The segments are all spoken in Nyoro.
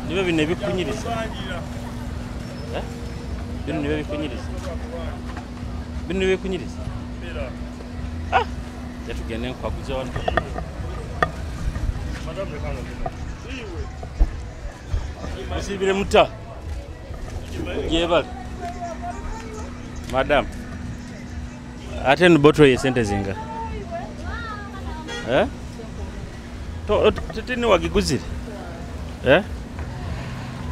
Nibyo bino ebikunyiriza. Eh? Bino nibyo bikunyiriza. Bino nibyo bikunyiriza. Ah! Tugende nkwaguze wano. Musibire muta. Gyebale. Madam. Ate no bottle ye sente zinga. Eh? To tini wagiguzire. Eh?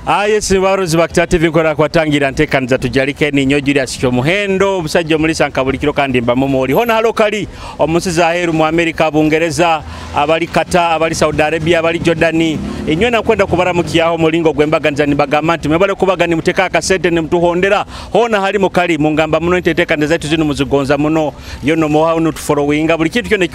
Aye barozi bakita TV nkora kwatangira ntekanza tujalike ni nyo Julius Kyomuhendo omusajja omulisa nkabulikiro kandi mba mumoli hona halo kali omunsi za heru mu America, Bungereza, abali Qatar, abali Saudi Arabia, abali Jordani enywe nakwenda kubaramukiyaho mulingo gwembaganiza nibagamba nti mwebale kubaga nimuteka akasente nimutuhondera hona hali mukali mungamba muno ntetekaniza zaitu zino muzigonza muno yono moha uno tufollowinga buli kintu kyona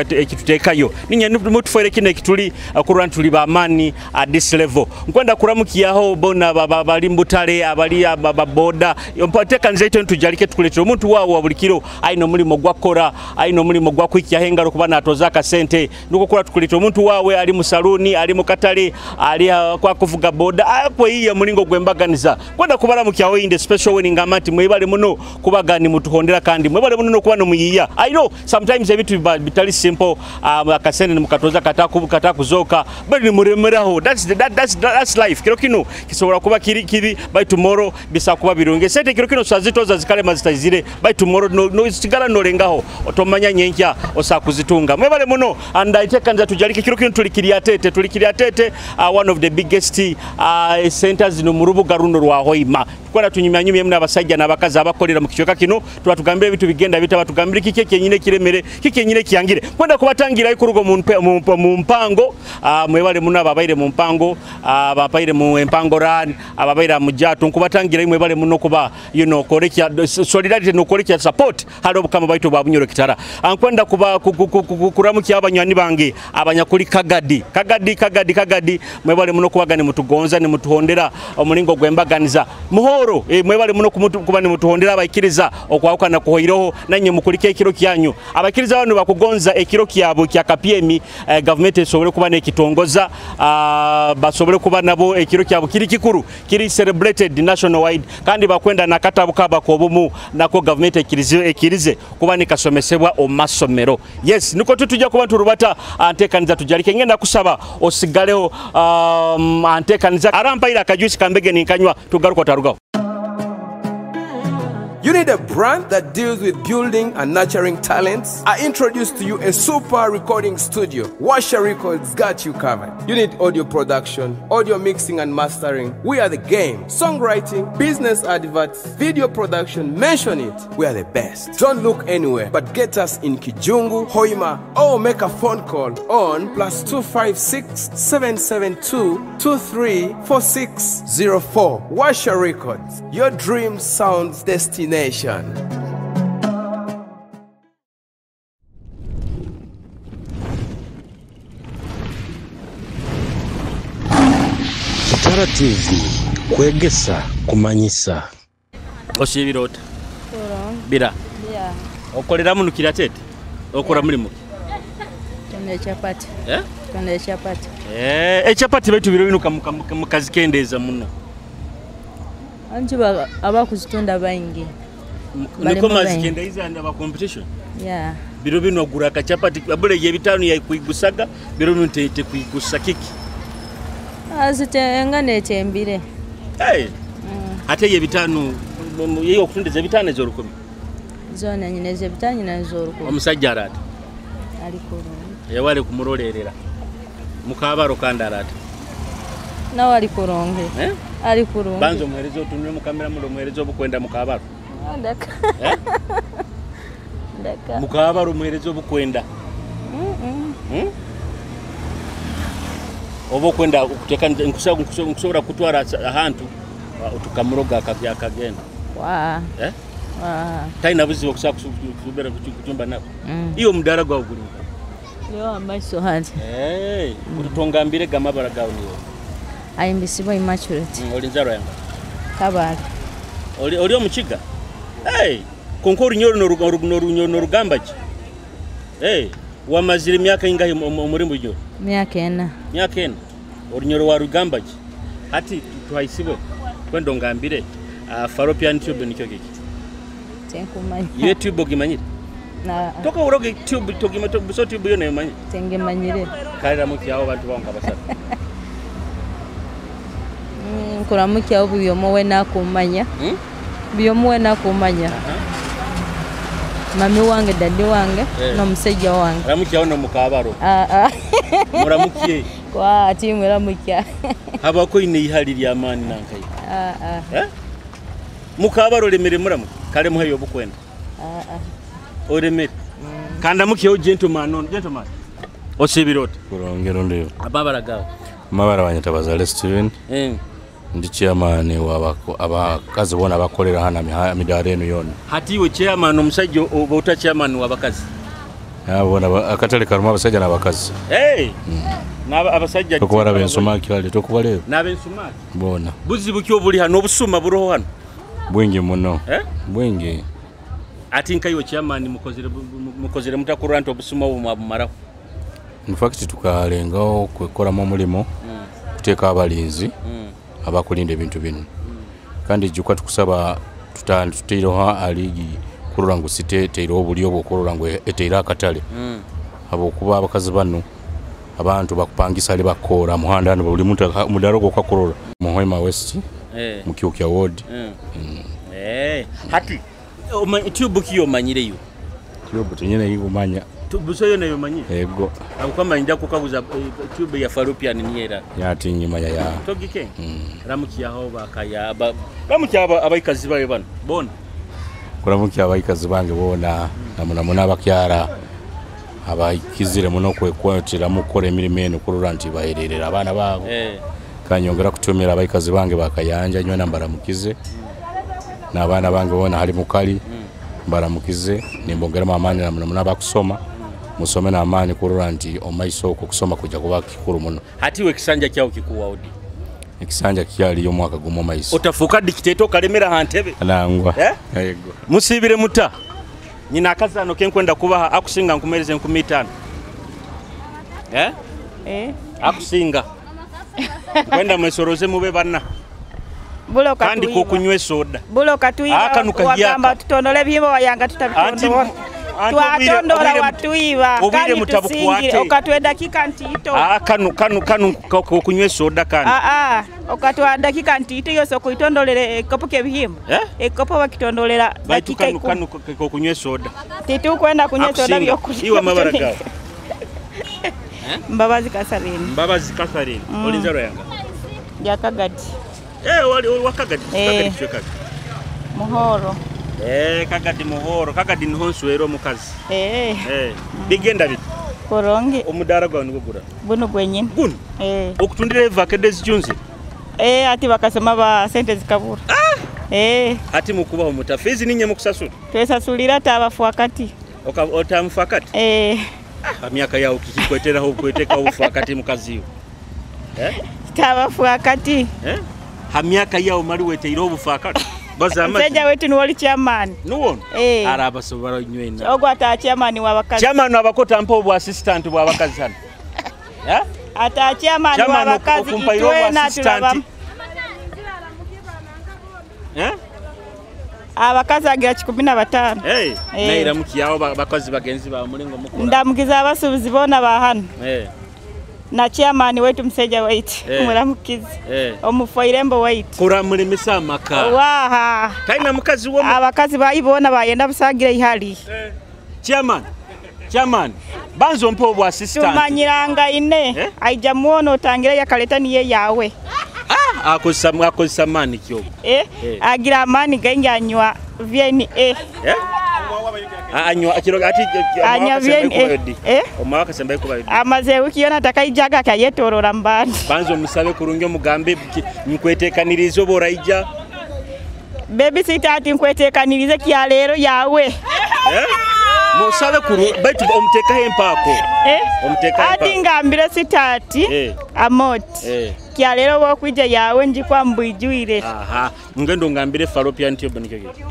ekituteekayo ninye mutufoere kino ekituli akurwa tuli bamani at this level nkwenda kuramukiyaho bona bali mbutale abali ababoda nteekaniza zaitu tujalike tukuletera omuntu waawo buli kiro aino mulimo gwakora aino mulimo gwakwikiyaho engalo kuba natoza akasente nuko kura tukuletera omuntu waawe ali mu saluni ali mu katale ali kwa kuvuga boda akwe mulingo gwembaganiza kwenda kubaramukiyaho inde special winning amati mwebale muno kubaga ni mutuhondera kandi mwebale muno kuba no muyiya. I know sometimes ebintu bitali simple akasente mukatoza katakuzoka but ni muremeraho that's life kiro kino kisobola kuba kiri kibi by tomorrow bisa kuba birunge sente kiro kino sazitoza zikale mazitazire by tomorrow no sigala nolengaho otomanya nyenkya osakuzitunga mwebale muno and itekanza tujalike kiro kino tulikiri atete one of the biggest centers no murubuga runo rwa Hoima kwala tunyumya muna abasajja n'abakazi abakolera mu kichoka kino tubatugambire ebintu bigenda bita batugambire kiki kyenyine kiremere kiki kyenyine kyangire kwenda kubatangira ikurugo mu mpango mwebale muno ababaire mu mpango ababaire mu empango run ababaire mu jatu nkubatangira mwebale muno kuba you know korekya solidarity no korekya support hali obukama baitu bwa Bunyoro Kitara ankwenda kuba kuramukia abanywani bange abanyakuli kagadi kagadi kagadi kagadi mwebale muno kubaga ni mutugonza ni mutuhondera omulingo gwembaganiza muhoro mwebale muno kuba ni mutuhondera abaikiriza okwawukana kuhoiroho nanye mukulike ekiro kyanyu abakiriza bano bakugonza ekiro kyabo kya KPM government esobole kuba nekitongoza basobole kuba nabo ekiro kyabo kiri kikuru kiri celebrated nationwide kandi bakwenda nakatabu kaba kobumu nako government ekirize kuba nikasomesebwa omasomero. Yes, niko tutujja kuba turubata antekaniza tujalike ngenda kusaba osigaleho antekaniza arampaira akajuice kambege ninkanywa tugaruko tarugaho. You need a brand that deals with building and nurturing talents? I introduce to you a super recording studio. Washa Records got you covered. You need audio production, audio mixing and mastering. We are the game. Songwriting, business adverts, video production, mention it. We are the best. Don't look anywhere, but get us in Kijungu, Hoima, or make a phone call on +256 772 234604. Washa Records, your dream sounds destination. Kitara TV kwegesa kumanyisa oshibirota bira yeah okolera muno kiratete okora mulimu tone chapati tone chapati echapati baitu biro bino mukazikendeza muno anji abakuzitunda baingi niko mazikendeza and aba competition yeah biro bino gura kachapati abule ye bitano ya kuigusaga biro bino tete kuigusa kiki azite ngane tembire hey ate ye bitano yeyo okutundeza bitano ez'olukumi zona nyineze bitano n'ez'olukumi omusajja arata ali kurungi yewale kumurolerera mukabaro kandi arata nawe ali kurungi ali kurungi banzo muhereze otunule mu kamera mulo muhereze obukwenda mukabaro ndaka ndaka mukabaro muhereze obukwenda obo kwenda kuteka nkusobora kutwara ahantu tukamuroga akagenda wa taina buzibu okusobola kusubira kutumba nako iyo mudara gwawe guli yo amaiso hanze kutongambire gamabara gawe niyo ayimbisibwa immaturate oli nzaro yanga kabale oli omukiga konko orunyoro n'orugamba ki wamazire emyaka ingahi omuri Bunyoro? Myaka ena. Myaka ena orunyoro wa rugamba ki Hati tuhaisibwe kwendo ngambire fallopian tube nikyo kiki? Tenkumanya. Ye tube ogimanyire? Na Toka uroge tube togima so tube yo nayomanyire. Tengemanyire. Kalira mukyawo abantu bawo nkabasatu. Nkuramukyawo buli omu wena akumanya. Buli omu wena akumanya. Mami wange, dadi wange, n'omusajja wange. Ramukyawo n'omukabaro. Muramukie. Kwa ati muramukya. Habako ine ihali lya amani nankayi. Mukabaro lemere muramuke. Kale muhayo obukwenda. Olemere. Kanda mukyawo gentleman on gentleman. Osibira oti. Kurongero ndiyo. Ababara gawe. Mabara wanyatabazale Steven. Ndi chairman wa abakazi bona abakolera hana midara eno yona. Hati iwe chairman omusajja oba ota chairman w'abakazi? Abona akatale karuma abasajja n'abakazi. Hey. N'aba abasajja tokubara bensumaki wale tokubaleba. N'abensumaki. Bona. Buzibu ki obuli hano obusuma buroho hano? Bwingi muno. Bwingi. Ati nka iwe chairman mukozere mutakurura nti obusuma obwo mwabumaraho. In fact tukalengaho kwekoramu omulimo kuteeka abalinzi abakulinda ebintu bino. Kandi jjuka tukusaba tuteireho aligi kurora ngu siteteire obulyo obwokurora ngu eteire akatale. Habwokuba abakazi bano abantu bakupangisa ali bakora muhanda hano buli muntu mudaro gwokakurora Muhwema West mu Kyukya Ward. Hati tube ki omanyireyo? Tube tunyene yigumanya. Busoyo nayo manyi? Ego. Akukama nja kukabuza tube ya fallopian niera. Ya tinyimanya ya. Togike. Ramukiyaho bakaya ramukiya abaikazi bayo bano. Bona. Kuramukiya abaikazi bange bona namuna muna abakyara abaikizire muno kwekwatira mukora emirimo eno kurora nti bahererera abaana babo. Kanyongera kutumira abaikazi bange bakayanja nywe nambaramukize. N'abaana bange bona hari mukali. Mbaramukize nimbongera amani namuna muna bakusoma. Musome na amani kurora nti omaiso okwo kusoma kujja kuba kikuru muno. Hati we kisanja kyawo kikuwa odi? Ekisanja kyaliyo omwaka gumu omaiso. Otafuuka dictator okalemera ha ntebe? Nangwa. Yego. Musibire muta. Nyina akazano kenkwenda kubaha akusinga nkumereze 5000. Akusinga. Nkwenda mwesoroze mube banna. Buloka kandi kokunywa soda. Buloka tuiba. Wagamba tutondole bihimba wayanga tutabitondora. Twatondora watuiba. Kandi tusingire okatwe dakika ntito. Kanu kokunywa soda kandi. Okatwa dakika ntito yose okuitondolere ekopo kebihimba. Ekopo bakitondolera dakika ikumi. Kanu kokunywa soda. Titu kwenda kunywa soda byokulya. Iwe mabara gawe. Mbabazi Catherine. Mbabazi Catherine. Olinzaro yanga. Yakagadi. Wali wakagadi. Kagadi chwekaga. Muhoro. Kagadi muhoro, kagadi nhonswero mukazi. Bigenda biti. Koronge. Omudara gwawe nigwo gura. Buno gwenyine. Guno. Okutundira evakede zijunze. Ati bakasema ba sente zikabura. Ati mukubaho mutafizi ninye mukusasula. Twesasulira tabafuakati. Otamufakati? Amyaka yawo kikikweteraho kweteka obufakati mukazi. Tabafuakati. Hamyaka yawo mali weteire obufakati. Baza amazi. Mseja wetu ni wali chairman. Nuwono? Arabasobora nywena. Ogwo ata chairman w'abakazi. Chairman w'abakota mpa obwa assistant bw'abakazi hano. Ata chairman w'abakazi itwena tulaba. Abakazi agira 15. Naira mukiyawo bakazi bagenzi ba mulingo mukora. Ndamukiza abasubuzi bona ba hano. Na chairman wetu mseja wetu muramukizi omufoirembo wetu kuramulemesa amaka waha kaina mukazi wo abakazi bayibona bayenda busagira ihali. Chairman banzo mpo obwa assistant tumanyiranga ine aija muono otangira yakaleta niye yawe. Akozesa mani kyo. Agira amani gaingi anywa VNA. Anywa akiro ati anywa VNA. Omwaka sembaye kuba yodi. Amaze wiki yona takaijaga kayetorora mbani. Banzo musabe kurungi mugambe nkwetekanirize oboraija. Baby sita ati nkwetekanirize kya lero yawe. Musabe kuru baitu omuteka empako. Omuteka empako. Ati ngambire sita ati amoti. Kya lero wokwija yawe njikwa mbwijuire. Ngendo ngambire fallopian tube nikyo kyo.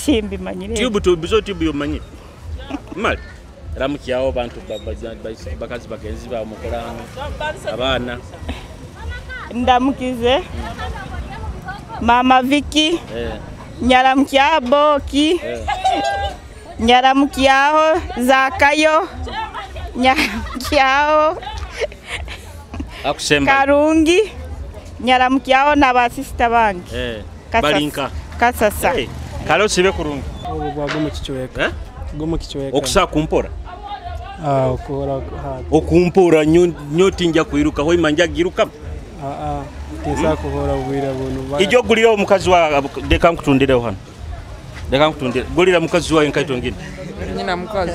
Timbi manyire. Tube tubizo tube yomanyire. Mali. Ramukiyawo bantu bakazi bagenzi ba mukolano abaana. Ndamukize Mama Viki. Nyaramukya Boki. Nyaramukyaho Zakayo. Nyaramukyaho akusemba Karungi. Nyaramukyaho n'abasista bange. Balinka Kasasa. Kale osibe kurungi. Obu bwa gumu kichweka. Gumu kichweka. Okusa kumpora. Okora okumpora nyo tinja kwiruka hoima nja giruka. Tinsa kuhora obwira buno. Ijo gulira omukazi wa deka nkutundireho hano. Deka nkutundire. Gulira mukazi wawe nkaito ngine. Nyina mukazi.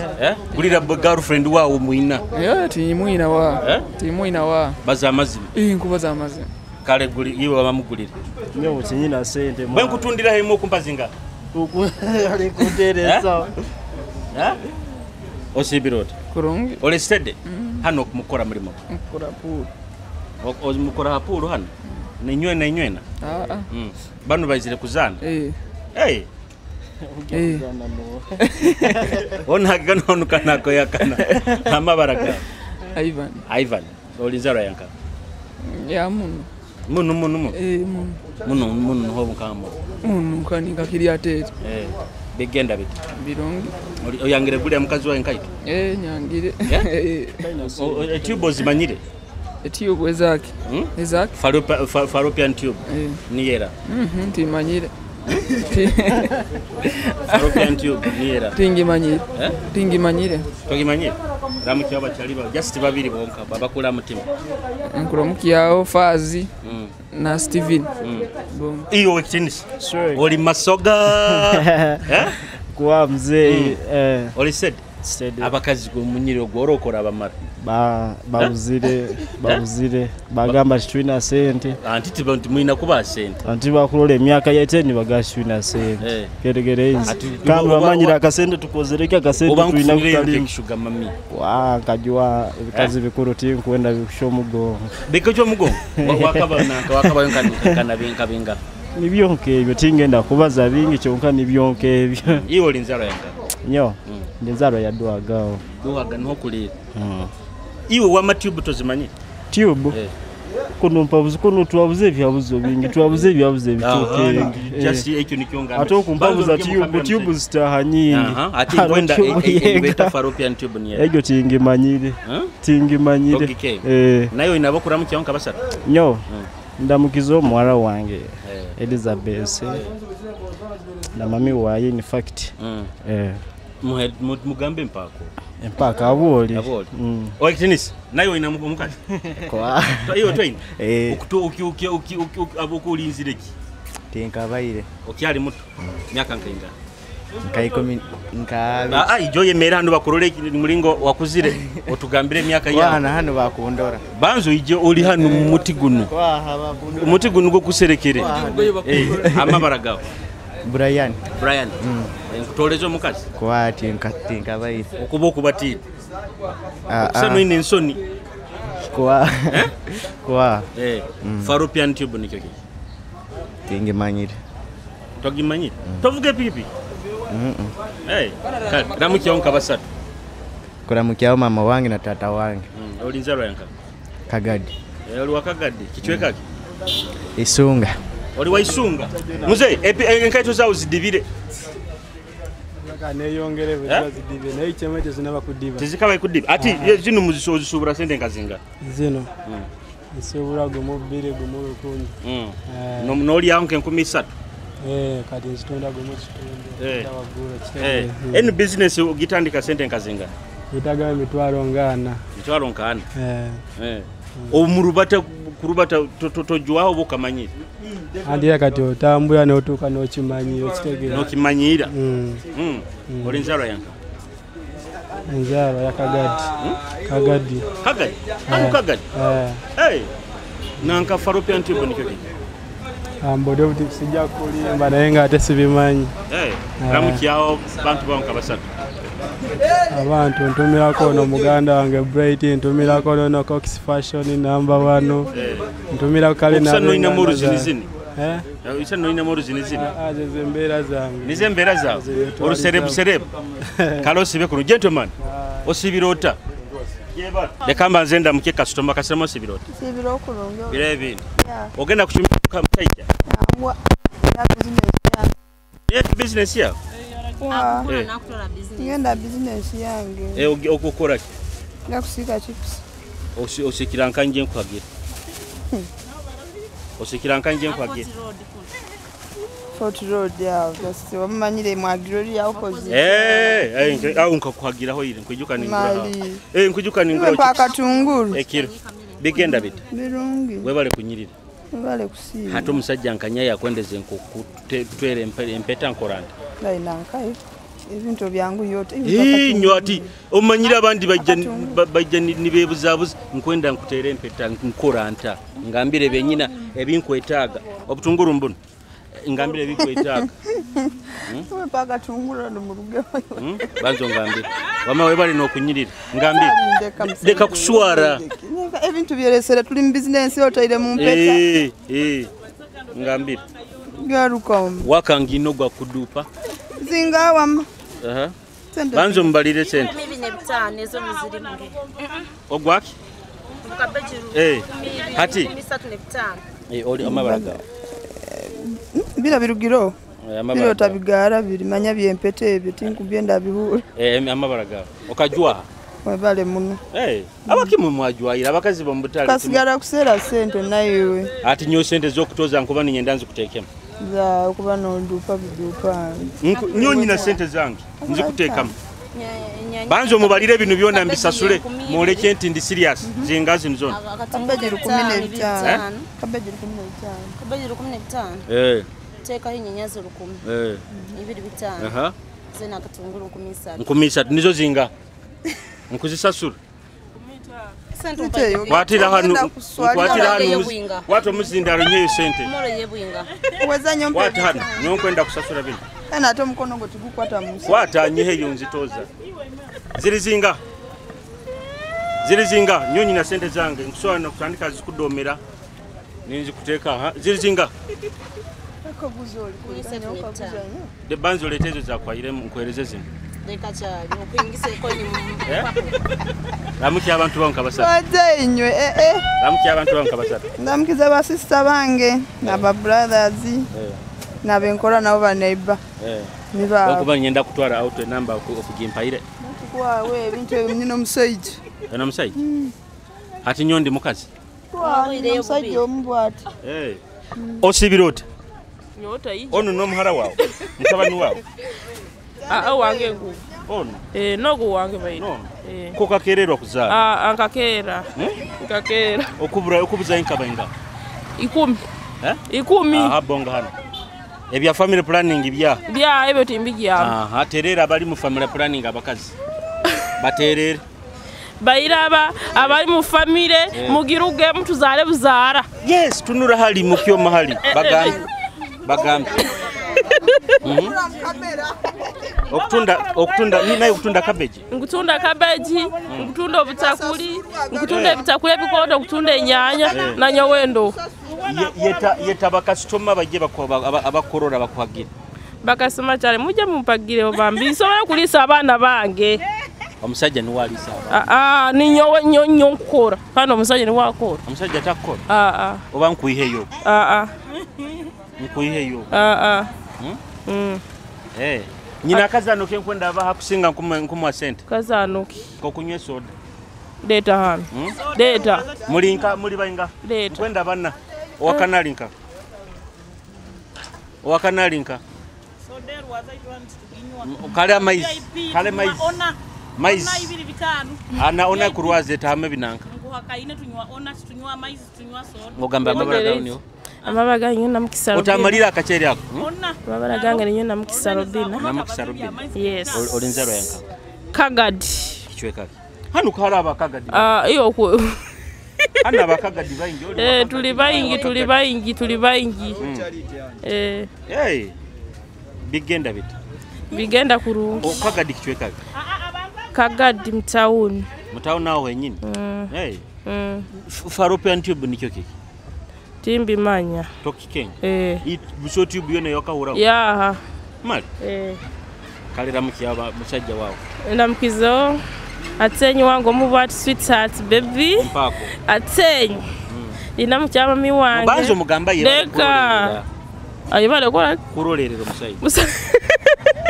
Gulira girlfriend wawe muina. Timuina wa. Timuina wa. Baza amazima. Nkubaza amazima. Kale guli iwe wamugulira. Nyo tinyina sente. Bwe nkutundira hemo okumpa zinga. Ali kutereza. Osibirota. Kurungi. Olesede. Hano mukora mulimo. Mukora pool. Mukora pool hano. Ninywena inywena. Bano baizire kuzana. Hey. Ona gano nukanako yakana. Amabaraka. Ivan. Ivan. Olinzara yanka. Ya muno. Muno muno muno. Muno. Muno muno ho mukamo. Muno kanika kiri atete. Bigenda biti. Birungi. Oyangire gulya mukazi wawe nkaito. Nyangire. Tube ozimanyire. Tube ezaki. Ezaki. Fallopian tube. Niyera. Timanyire. Fallopian tube niyera. Tingimanyire. Tingimanyire. Togimanyire. Ramukya abachali just babiri bonka babakula mutima. Nkuramukyaho Fazi na Steven. Iyo wekitinisi. Oli masoga. Kwa mzee Oli said. Abakazi gumunyire ogworokora abamara. Babuzire babuzire bagamba twina sente. Anti tibantu muina kuba sente. Anti bakulola emyaka ya 10 bagashwina sente. Keregereza. Kandi bamanyira akasente tukozereka akasente twina kukalima. Kishuga mami. Wa nkajua ebikazi bikuru tinkwenda bikusho mugongo. Bikosho mugongo. Wakaba nanka wakaba kana binka binga. Nibyonke ebyo tingenda kubaza bingi kyonka nibyonke ebyo. Iwe olinzaro yanga. Nyo. Ndinzaro ya duwagaho. Duwaga niho kulira. Iwe wama tube tozimanye? Tube? Kuno mpabuze kuno twabuze ebyabuzo bingi twabuze ebyabuzo ebitoke. Just ekyo nikyo ngamba. Ate okumpabuza tube tube zitaha nyingi. Ati kwenda ebeta fallopian tube niye. Ekyo tingimanyire. Tingimanyire. Nayo inabokura mu kyonka basatu. Nyo. Ndamukizo omuwala wange Elizabeth na mami waye in fact. Mugambe mpako. Empaka aboli. Okitinisi nayo ina mukazi. Kwa. Iyo twine. Okuto uki uki uki uki olinzireki. Tinkabaire. Okyali muto. Myaka nkainga. Nkaikomi nka ijo yemera hano bakurole mulingo wakuzire otugambire emyaka yawe. Wana hano bakundora. Banzo ijo oli hano mu muti guno. Umuti guno go kuserekere. Amabara gawe. Brian. Brian. Nkutolezo mukazi. Kwa tinkabaire. Okuba okubatira. Okusano ine ensoni. Kwa. Kwa. Fallopian tube nikyo ki. Tingimanyire. Togimanyire. Tovuge pipi. Ramukyaho nka basatu. Kuramukyaho mama wange na tata wange. Olinzaro yanka. Kagadi. Oli wa Kagadi. Kichweka ki? Isunga. Oli wa Isunga. Mzee, enkaito zawo zidibire. Kaneyongere bwe zidibe naye chema zinaba kudiba. Tizikabaye kudiba. Ati zino muzisubura sente nkazinga. Zino. Nsubura gumu 2 gumu 10. Noli yawo nke 13. Kati nzitunda gumu kitundu. Ndawagura Eno business ugitandika sente nkazinga. Itaga emitwalo ngana. Mitwalo nkana. Omurubata kurubata tojwaho bukamanyira. Andira kati otambula n'otuuka n'okimanyi okitegeera. N'okimanyira. Oli nzarwa yanka. Nzarwa ya Kagadi. Kagadi. Kagadi. Hano Kagadi. Hey. Nanka fallopian tube nikyo ki. Ambodo sijja kulimba naye nga ate sibimanyi. Ramukyawo bantu banka basatu. Abantu ntumirako ono muganda wange Bright, ntumirako ono Cox Fashion number 1. Ntumirako kale na noina moruzinizini. Isa noina moruzinizini. Ze embeera zange. Nize embeera zawe. Oluserebu serebu. Kale osibe kuno gentleman. Osibira ota. Leka mbanze ndamuke kasitoma kasitoma sibiroti. Sibiro kurungi. Biro ebindi. Ogenda kuchumika musajja. Ngwa na business yange. Ye business yawe? Ngenda business yange. Okukora ki? Ngakusika chips. Osikira nkanje nkuhagira. Osikira nkanje nkuhagira. Fort Road yawo just wamanyire mwagirori yawo kozi. Awo nkakuhagiraho ire nkwijuka ningura. Nkwijuka ningura. Paka tunguru. Ekiro. Bigenda bita. Birungi. Webale kunyirira. Webale kusiima. Hata omusajja nkanya yakwendeze nkukutwera empeta nkoranda. Ndayina nkayo. Ebintu byangu yote. Nyo ati omanyire abandi bajja nibebuzabuza nkwenda nkuteera empeta nkoranta. Ngambire benyina ebinkwetaaga. Obutunguru mbuno. Ngambire ebikwetaaga. Tuwe paka tunguru no muruge. Banzo ngambire. Wama webale nokunyirira. Ngambire. Leka kuswara. Ebintu byeresera tuli mu business otaire mu mpeta. Ngambire. Garuka. Wakangino gwa kudupa. Zinga wama. Banzo mbalire sente. Mimi ne bitano ezo muzirimu. Ogwaki? Hati. Oli amabaraga. Bila birugiro. Biro tabigara birimanya byempete ebyo tinkubyenda bihura. Amabaraga. Okajwa. Webale muno. Abakimu mwajwaira abakazi bomubutale. Kasigara kusera sente nayiwe. Ati nyo sente zokutoza nkuba ninyenda nzikutekemu. Za okuba nondupa bidupa. Nyo nyina sente zange nzikuteekamu. Banzo mubalire bino byona mbisasule muleke nti ndi serious zingazi nzona. Kabeji 15. Kabeji 15. Kabeji 15. Teka inyenyazo 10. Ibiri bitano. Zena katunguru 13. 13 nizo zinga. Nkuzisasula. Kwatira hano kwatira hano watu muzindaro nyeyo sente. Wezanyo mpe. Watu hano nyokwenda kusasula bino. Ana ate omukono ngo tigukwata musi. Kwata nyeheyo nzitoza. Ziri zinga. Ziri zinga nyonyi na sente zange nkusobola no kutandika zikudomera. Ninzi kuteeka ziri zinga. De banzo letezo za kwaire nkwereze zino. Leka cyane okuyingisa ekonyi mu. Ramuki abantu banka basatu. Waje inywe Ramuki abantu banka basatu. Ndamukiza ba sister bange na ba brothers. Na benkora nabo ba neighbor. Niba. Okuba ngenda kutwara out number okugimpaire. Kwawe ebintu ebyo omusajja. Eno omusajja? Ati nyondi mukazi. Omusajja omubwati. Osibira oti? Nyota ije. Ono n'omuhara wawe. Mutabani wawe. Wange ngu. Ono? Nogu wange baina. Nono. Ko kakererwa kuzaala? Nkakeera. Nkakeera. Okubura okubuza inkaba inga. 10. 10. Bonga hano. Ebya family planning bya. Bya ebyo timbijya. Terera abali mu family planning abakazi. Baterere. Bairaba abali mu family mugiruge mutuzale buzaara. Yes, tunura hali mukyo mahali. Bagambe. Bagambe. Okutunda ni naye okutunda cabbage. Nkutunda cabbage, nkutunda obutakuli, nkutunda ebitakuli ebikondo, okutunda ennyanya na nyowendo. Yeta bakasitoma bajje abakorora bakuhagira. Bakasoma cyane mujye mumpagire bambi. Nsobola kulisa abaana bange. Omusajja ni walisa. Ni nyowe nyonyo nkora. Kandi omusajja ni wakora. Omusajja takora. Oba nkuiheyo. Nkuiheyo. Nyina kazano ke nkwenda abaha kusinga nkumwa sente. Kazano ki? Kokunywa soda. Deta hano. Deta. Mulinka muli bainga. Deta. Nkwenda bana. Owakanalinka. Owakanalinka. Kale maizi. Kale maizi. Maizi. Ana ona kurwaze tahame binanka. Ogamba amabara gawe. Amabara gange namukisa Robina. Otamalira akacheri ako. Amabara gange ninyo namukisa Robina. Namukisa Robina. Yes. Olinzaro yanka. Kagadi. Kichweka. Hano karaba kagadi. Iyo ku. Hano abakagadi baingi. Tuli baingi, tuli baingi, tuli baingi. Bigenda bita. Bigenda kurungi. Kagadi kichweka. Kagadi mtauni. Mtauni nao wenyini. Fallopian tube nikyo kiki? Timbi manya. Toki Kenya. Buso tube yona yakahura. Ya. Mali. Kalera mukiaba musajja wawe. Ndamukizo. Atenyi wange omubu ati sweetheart baby. Mpako. Atenyi. Nina mukyamami wange. Banzo mugamba ye. Leka. Ayibale kola kurolerera omusajja.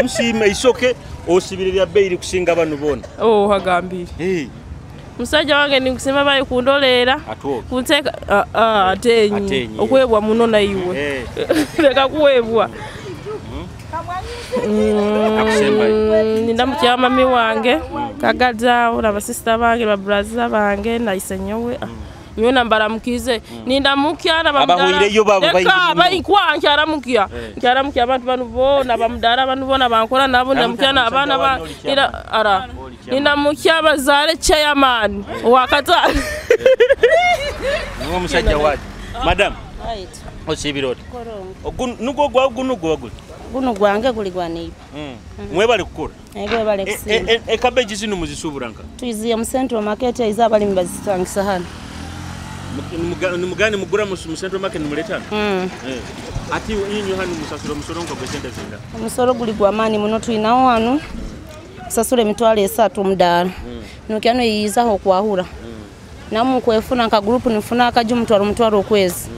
Musiime isoke osibirira beiri kusinga bano bona. Oh hagambire. Eh. Musajja wange nikusema bayi kundolera. Kunteka atenyi. Okwebwa muno na iwe. Leka kuwebwa. Nina mukyamami wange kagajao na basista bange ba brother bange na isenyowe. Nyo nambaramukize nindamukia na bamudara bayikwa nkyaramukia nkyaramukia abantu banu bona bamudara banu bona bankora nabo ndamukia na abana ba ara nindamukia bazale chairman wakata niwo musajja waje madam osibiroti nugo gwa guno gwa guno gwange guli gwa neiba mwebale kukora ego bale kusinga ekabeji zino muzisuburanka tuiziye mu central market aiza bali mbazitangisa hano nimugani mugura mu central market nimuletana ati inyo hano musasura musoro nka gwesente zinga omusoro guli gwa mani muno tuinawo hano sasura emitwalo 3 mudala nukyano yizaho kwahura namu kwefuna nka group nifuna akaji mutwalo okwezi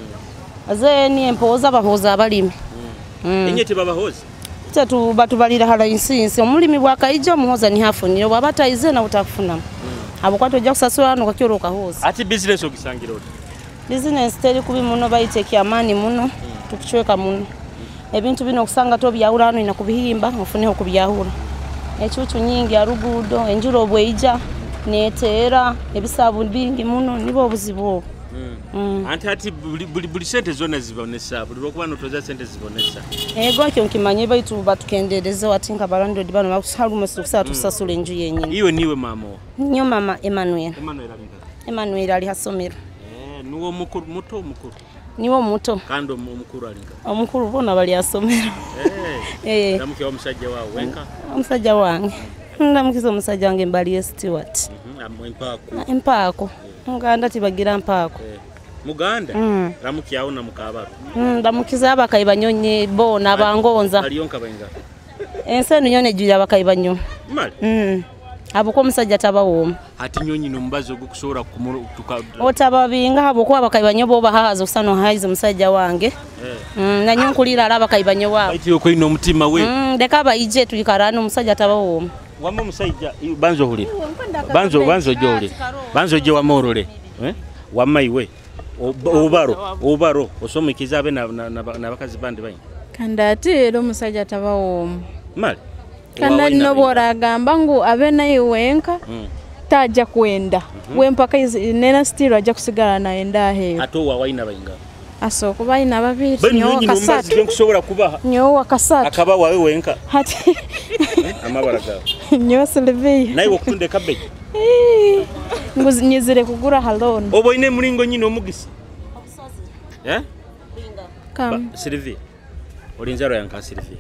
aze ni empoza bahoza abalimi enye tebabahoza tatu batubalira hala insinsi omulimi bwakaija muhoza ni hafunire bwabatayize na utakufuna abo kwato ojja kusasula hano kakyoro kahoza ati business ogisangira oti business teri kubi muno bayite amani muno tukuchweka muno ebintu bino okusanga to byahura hano ina kubihimba ofuneho kubyahura echuchu nyingi arugudo enjuro obweija neteera ebisabu bingi muno nibo obuzibu Anti ati buli sente zona zibonesa buli lwokuba notoza sente zibonesa ego kyo nkimanye baitu batukendereza ati nka barandodi bano bakusaluma kusaba tusasula enju yenyini iwe niwe mama nyo mama Emmanuel Emmanuel ali hasomero nuwo mukuru muto mukuru niwo muto kandi omukuru alinga omukuru bona bali asomero ndamukiwa omusajja wawe wenka omusajja wange ndamukiza omusajja wange mbali Stewart empaako muganda tibagira mpaako muganda ramukyawo na mukabaro ndamukiza abakayi banyonye bona bangonza aliyo nkabenga ensi eno nyone ejjulira abakayi banyo male abo ko omusajja tabawooma ati nyonyi nomubazi ogukusobola kumutuka otababinga abo ko abakayi banyo bo bahahaza okusano haize omusajja wange nanyo nkulira ala abakayi banyo waabo aiti okwina omutima we ndeka abayije tuyikarana omusajja tabawooma wama omusajja banzo ohulira banzo ojje ohulira banzo ojje wama orole wama iwe obaro osomukiza abe n'abakazi bandi bayi kandi ate era omusajja tabawooma male kandi alina bw'oragamba ngu abe naye wenka tajja kwenda wempaka nena still ajja kusigala nayenda aheeru ate owawaina bainga asooka balina babiri nyowe kasatu nkusobola kubaha nyowe kasatu akaba wawe wenka ati amabara gawe nyowe Sylvia naye okutunda ekabeji nyizire kugura haloni oba oyina emulingo nyina omugisa Sylvia oli nzarwa yanka Sylvia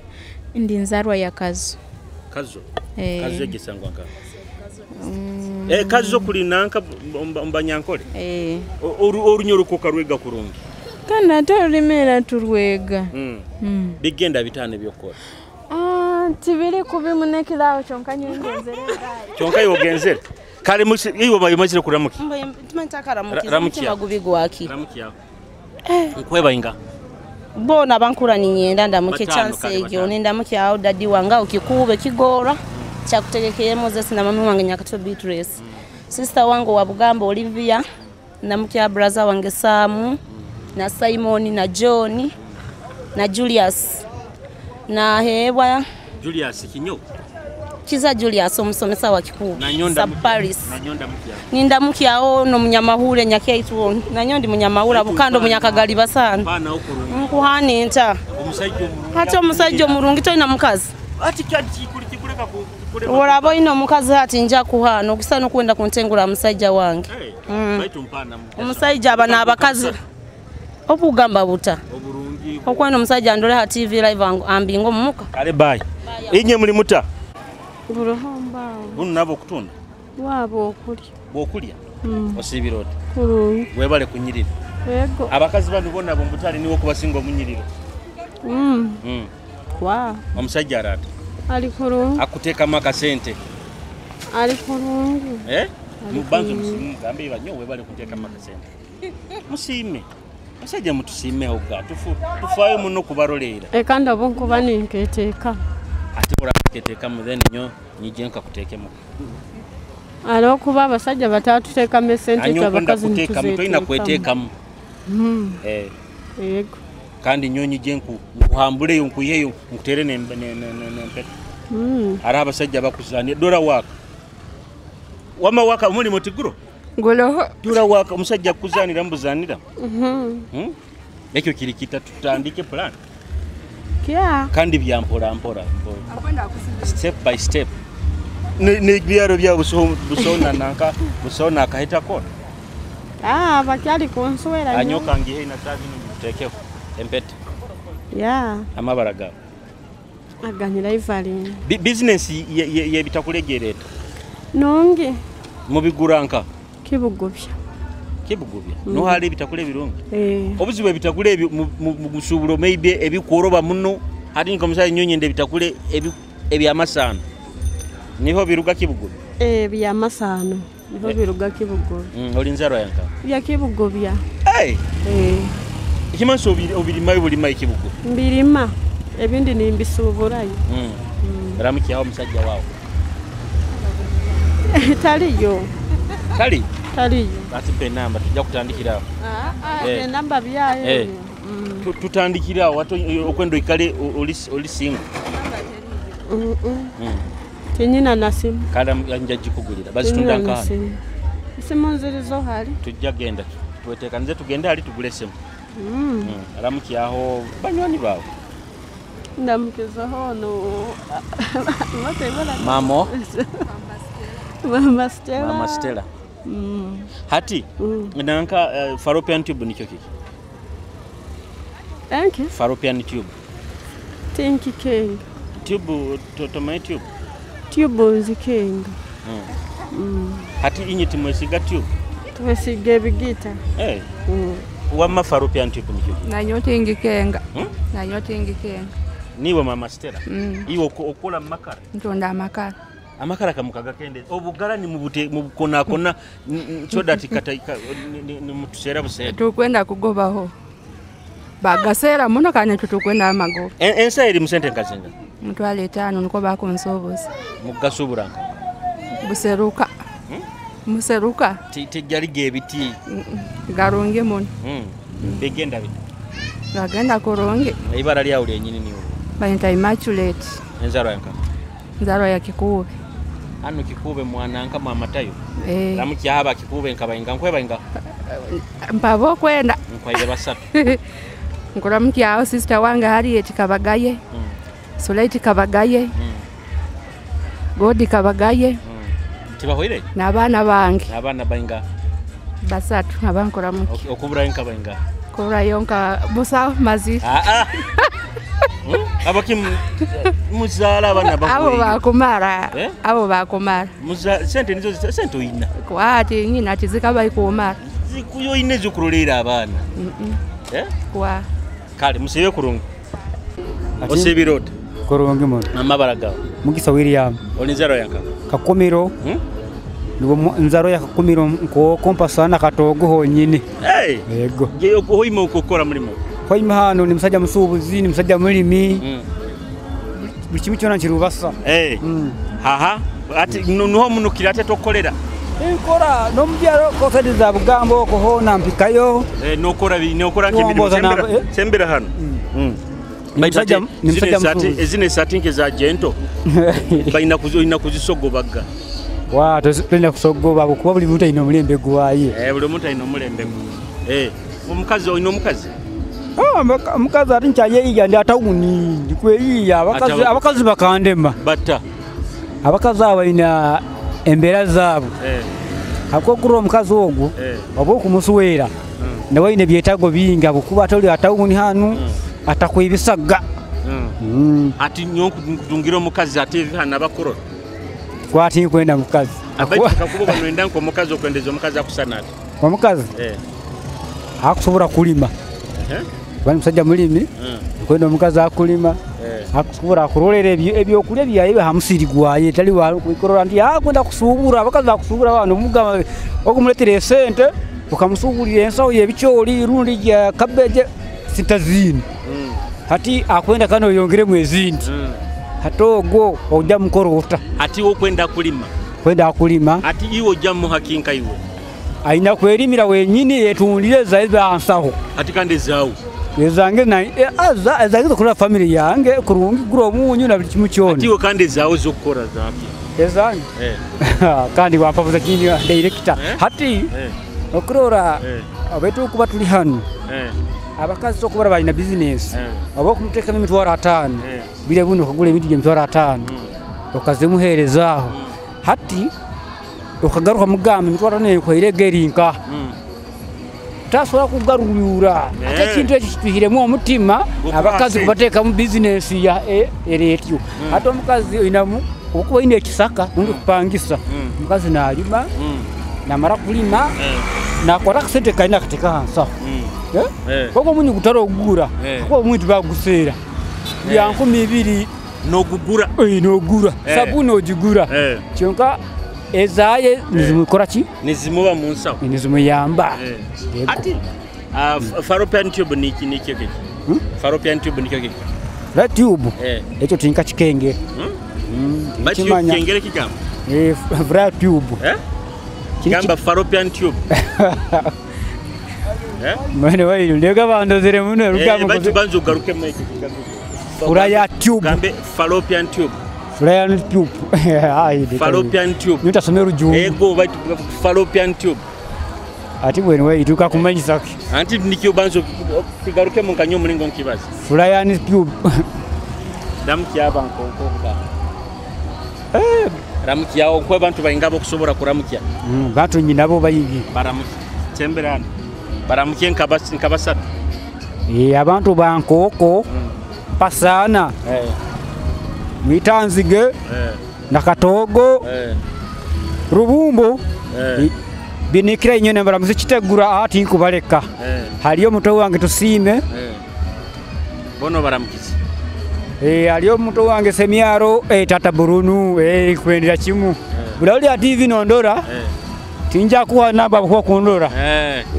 ndi nzarwa ya Kazo Kazo Kazo egisangwa nka Kazo kuli nanka mbanyankole orunyoro rwega kurungi kandi ate olulimi turwega bigenda bitano ebyokukola tibiri kubi munekirawo kyonka nyongezere kyonka yogenzere kale iwe bayimazire kuramuki mutima gubi gwaki nkwebayinga bona bankura ninyenda ndamuke chance egyo nendamuke awo dadi wange okikube kigora kyakutegekeye Moses na mama wange Nyakato Beatrice sister wange wa Bugamba Olivia ndamuke brother wange Samu na Simon na John na Julius na hebwa Julius kinyo Kiza Julius omusomesa wa kikubu sa Paris nindamukiawo no munyamahure nyakyaitu nanyondi munyamahura bukando munyakagali basana nkuhani nta hati omusajja omurungi toyina mukazi ati kikuleka oraba oyina omukazi hati nja kuhana okusa n'okwenda kuntengula musajja wange omusajja aba n'abakazi obugamba buta okwenda omusajja ndole ha TV live ambinga omumuka kale bye inye muli muta buruhomba bunu nabo okutunda wabo okulya bwokulya osibira oti kulungi webale kunyirira yego abakazi bano bonna bombutali niwo kubasinga omunyiriro wa omusajja arata ali kulungi akuteekamu akasente Ali kurungi. Eh? Mubanze musiime mugambe ibanyo webale kuteekamu akasente. Musiime. Basajja mutusiimeho ga tufaayo muno kubaroleera. Kandi obu nkuba ninketeeka. Ate oraketeekamu then nyo nyije nkakuteekemu. Olwokuba abasajja batatuteekamu esente Anyo itwe okwenda abakazi kuteekamu tolina nituzeteekamu. kweteekamu. Eh. Yego. Kandi nyo nyije nkuhambuleyo nkuyeyo nkutere n'empeta. Hariho abasajja bakuzania dora waaka. Wama waaka omulimu tiguro? Guloho. Dora waaka omusajja akuzanira mbuzanira. Ekyo kiri kita tutandike plan. Kya. Kandi bya mpora mpora. Step by step. N'ebyaro bya busona nanka busona akahita kona. Ah, bakyali kunswera nnyo. Anyoka ngihe na sazi nikutekeho empeta. Ya. Amabara gawe. Aganyira Ivaline. Business yebitakulegereta. Nungi. Mubiguranka. Kibugubya. Kibugubya. No hali ebitakule birungi. Eh. Obuzibu ebitakule ebi mu busubulo maybe ebikworoba muno hati nkomusayi nyonyi nde ebitakule ebyamasano. Niho biruga Kibugubya. Eh, byamasano. Niho biruga Kibugubya. Oli nzarwa yanka. Bya Kibugubya. Hey. Eh. Ekimanso obirimayo bulima Kibugubya. Mbirima. Ebindi nimbisuburayo. Ramukyawo omusajja waawo. Taliyo. Tali? Taliyo. Ati mpe enamba tujja kutandikira awo. Enamba byayo. Tutandikira awo ate okwenda oikale oli single. Tinyina na simu. Kale nja gikugulira. Bazitunda nkaani? Esimu nzirizo hali. Tujja genda tweteekanize tugende hali tugule esimu. Ramukyaho banywani baawe. Ndamukizaho ono. Mamo? Mama Stella. Mama Stella. Hati nanka fallopian tube nikyo kiki? Thank you. Fallopian tube. Tinki king. Tube totomaye tube. Tube nzikenga. Hati inye timwesiga tube. Twesiga ebigita. Eh. Wamma fallopian tube nikyo kiki? Nanyo tingi kenga. Nanyo tingi kenga. Niwe Mama Stella. Iwe okola makara. Ntunda amakara. Amakara kamukaga kende obugala ni mubute mubukona kona so that kata ni mutusera busera tukwenda kugobaho bagasera muno kanya tutukwenda amago ensa eri musente nkazenga mutwale 5 niko bakonsoboza mugasuburanka buseruka museruka tejali gebiti garunge muno begenda bit gagenda kurunge ibara lyawo lyenyini niwo bayita Immaculate enzaro yanka nzaro ya Kikube. Hano Kikube mwananka mwamatayo. Ramukyaba Kikube nkabayinga nkwebayinga. Mpabo kwenda. Nkwaye basatu. Nkuramukyaho sister wange Harriet Kabagaye. Sulaiti Kabagaye. Godi Kabagaye. Tibahoire? N'abaana bange. N'abaana bayinga. Basatu abankuramuki. Okuburayo nkabayinga. Kuburayo nka busa mazi. Ah ah. Abaki muzala abana bakuwe. Abo bakumara. Abo bakumara. Muza sente nizo sente oyina. Kwati nyina tizikaba ikumara. Zikuyo ine zikurolera abaana. Eh? Kwa. Kale musibe kurungu. Osibirota. Kurungi muno. Amabara gawe. Mugisa William. Oli nzaro yanka. Kakumiro. Niwo nzaro ya Kakumiro nko kompasana katogo honyine. Hey. Yego. Je okohima okukora mulimo. Hoima hano ni musajja musuubuzi ni musajja mulimi. Buli kimu kyonna nkirubasa. Eh. Haha ati nuho munukira ate tokolera. Nkora n'omubyalo kosediza Bugambo okuhona mpikayo. Eh nokora nokora nk'emirimu sembera hano. Ezine satinke za gento. Balina kuzo kuzisogobaga. Wa tolina kusogoba kuba buli muntu alina omulembe gwaye. Eh buli muntu alina omulembe gwe. Eh omukazi olina omukazi? Omukazi ati nkyayeyiya ndi atawuni ndikweyiya abakazi bakandema. Batta. Abakazi abo balina embeera zaabwe. Akokurwa omukazi ogwo oba okumusuweera nawe alina ebyetaago bingi ahabwokuba atoli atawuni hanu atakwebisaga. Ati nyowe omukazi ate hano abakurora. Kwati nkwenda mukazi. Abakuba banwenda nko omukazi okwendeza omukazi akusana ati. Omukazi? Akusobola kulima. Bani musajja mulimi, nkwenda omukazi akulima. Akusobora kurolera ebyokulya byaye ha musiri gwaye tali kuikorora nti akwenda kusubura abakazi bakusubura abantu mugamba okumuletera esente ukamusubulira ensawo y'ebikyoli rundi ya cabbage sitazini. Hati akwenda kano yongeremu ezindi. Hati ogwo ojja mukorota. Ati okwenda kulima. Kwenda kulima. Ati iwe ojja muhakinka iwe. Aina kwerimira wenyini yetundire zaiba ansaho. Ati kandi zaawo. Ezange na ezange kula family yange kurungi gura omunyu na buli kimu kyona. Ati iwe kandi zaawo zokukora zaki. Ezange. Kandi wampavuza kini director. Hati okurora abetu kuba tuli hano. Abakazi okubara balina business. Abo kumuteeka emitwaro 5. Bile buno kugula ebintu by'emitwaro 5. Okazimuheerezaaho. Hati okagaruka mugamba emitwaro 4 kwirega erinka. Tasobola kugarurura. Ate ekintu ekyo kituhiremu omutima abakazi kubateeka mu business ya eretyo. Ate omukazi oyinamu okuba oyina ekisaka rundi kupangisa. Omukazi nalima namara kulima nakwata akasente kalina akateeka hansaho. Koko omunyu gutara ogugura kuba omuntu baguseera bya 2000 nogugura. Nogura sabuni ogigura kyonka ezaye nizimukora ki nizimuba mu nsawo nizimuyamba. Ati fallopian tube niki niki kiki fallopian tube niki kiki la tube ekyo tinka kikenge kimanya kikengere kigamba vra tube gamba fallopian tube. Mwene wayi ndega bandozere muno rugamba batu banzo garuke mweke Furaya tube gambe fallopian tube. Fallopian tube. Ai fallopian tube nitasomera rujungu ego batu fallopian tube. Ati bwene wayi tuka kumanyisa anti nikyo banzo kigaruke mu kanyo mulingo nkibaza Furaya tube damki abankonko ramukya okwe abantu bayingabo kusobora kuramukya bantu nyinabo bayingi baramukya temberana baramukye nkabasatu abantu bankoko pasana mwitanzige na katogo rubumbo binikira inyene baramuzi kitegura ati nkubaleka haliyo muto wange tusime bono baramukize haliyo muto wange semiaro tata burunu kwendera kimu bulali ya TV nondora tinja kuwa namba kwa kundora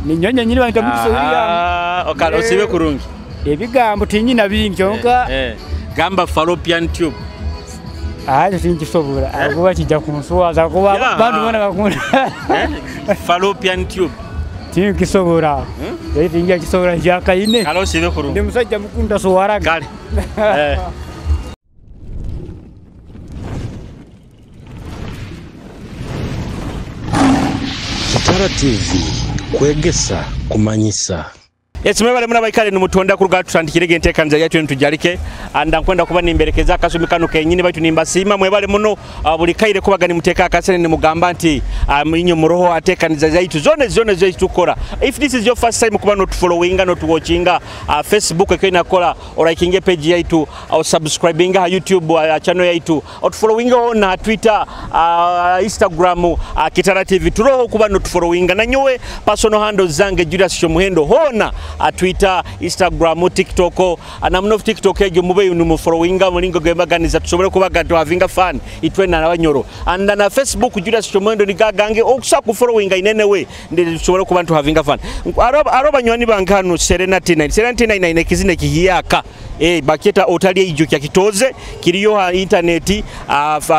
ninyonye nyini bantu musubiya okalo osibe kurungi ebigambo tinyina bingi kyonka gamba fallopian tube ayo tinkisobora akuba kijja kunswaza kuba bantu bona bakunda fallopian tube tinkisobora tinja kisobora jakaine kalo osibe kurungi ndi musajja mukunda sowaraga kale Kitara TV kwegesa kumanyisa. Yes, mwebale muna baikale nimutonda kuruga tutandikirege enteekaniza yaitu nitujalike anda nkwenda kuba nimberekeza akasumi kano kenyini baitu nimbasiima mwebale muno buli kaire kubaga nimuteeka akasene nimugamba nti inyo muroho ateekaniza yaitu zone zone zetukora. If this is your first time kuba not followinga not watchinga Facebook ekyo inakola olikinge page yaitu au subscribinga YouTube channel yaitu or followinga on Twitter, Instagram Kitara TV turoho kuba not followinga na nyowe personal handles zange Julius Kyomuhendo hona Twitter, Instagram, TikTok na muno TikTok egyo mube numu followinga mulingo gembaganiza tusobole kubaga to havinga fun itwe na abanyoro and na Facebook Julius Kyomuhendo nigagange okusa ku followinga inene we ndi tusobole kuba to havinga fun aro banywani bankano Serenity 9 Serenity 9 ekizine kihiyaka baketa otali ijo kya kitoze kiriyo ha internet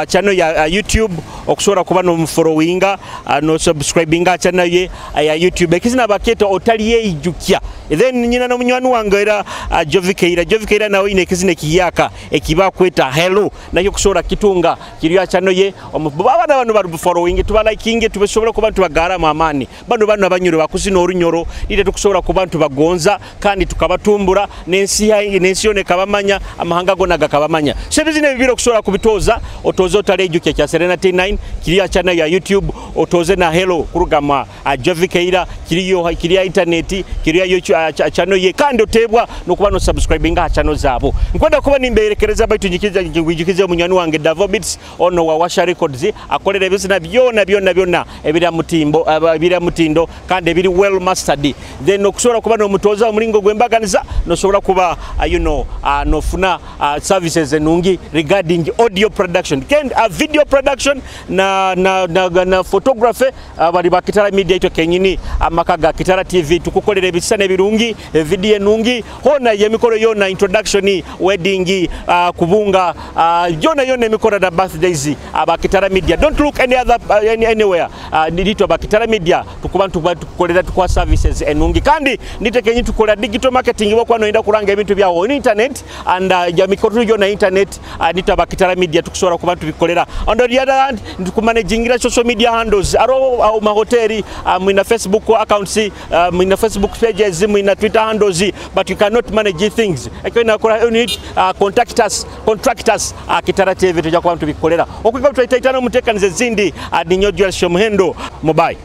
channel ya YouTube okusobola kuba no followinga no subscribinga channel ye ya YouTube ekizina baketa otali ijukya. Then nyina no munywani wange era Jovikeira Jovikeira nawe ine ekizine kiyaka ekiba kweta hello nakyo kusobola kitunga kiriyo channel ye abana bano bari following tuba liking tubesobola kuba tubagara mu amani bano bano abanyuro bakusina orunyoro nite tukusobola kuba tubagonza kandi tukabatumbura nensi nensi yone kabamanya amahanga gona gakabamanya so ebizine bibiro kusobola kubitoza otoze otale ijukya kya Serenity 9 kiriyo channel ya YouTube otoze na hello kurugama Jovikeira kiriyo kiriya internet kiriyo channel ye, kandi otebwa nokuba no subscribing ha channel zabo. Nkwenda kuba nimberekereza, baitu nyikiza munywani wange Davo Beats ono wa Washa Records, akolera ebizina byona byona byona ebira mutimbo, ebira mutindo kandi ebiri well mastered. Then okusobola kuba n'omutoza omulingo gwembaganiza, nosobola kuba you know, nofuna services enungi regarding audio production and video production na photography. Bali ba Kitara Media itwe kenyini, amaka ga Kitara TV, tukukolera ebisana ebirungi, video enungi hona yemikolo yona, introduction, wedding, kubunga, yona yona emikolo na birthdays. Aba Kitara Media, don't look any other anywhere. Nitwe aba Kitara Media tukuba tukukolera, tukwa services enungi, kandi nite kenyi tukola digital marketing bokwa noenda kuranga ebintu byawo on internet and ya mikolo yona internet. Nitwe aba Kitara Media tukusobola kuba tubikolera. On the other hand, tukumanagingira social media handles aro au mahoteli, mwina Facebook accounts, mwina Facebook pages, mwina Twitter handles, but you cannot manage things. Ekyo nakola, you need contact us, contract us, Kitara TV tujja kuba tubikolera. Okuga tutaitana mutekanize zindi, ninyo Joel Shomuhendo, mubai.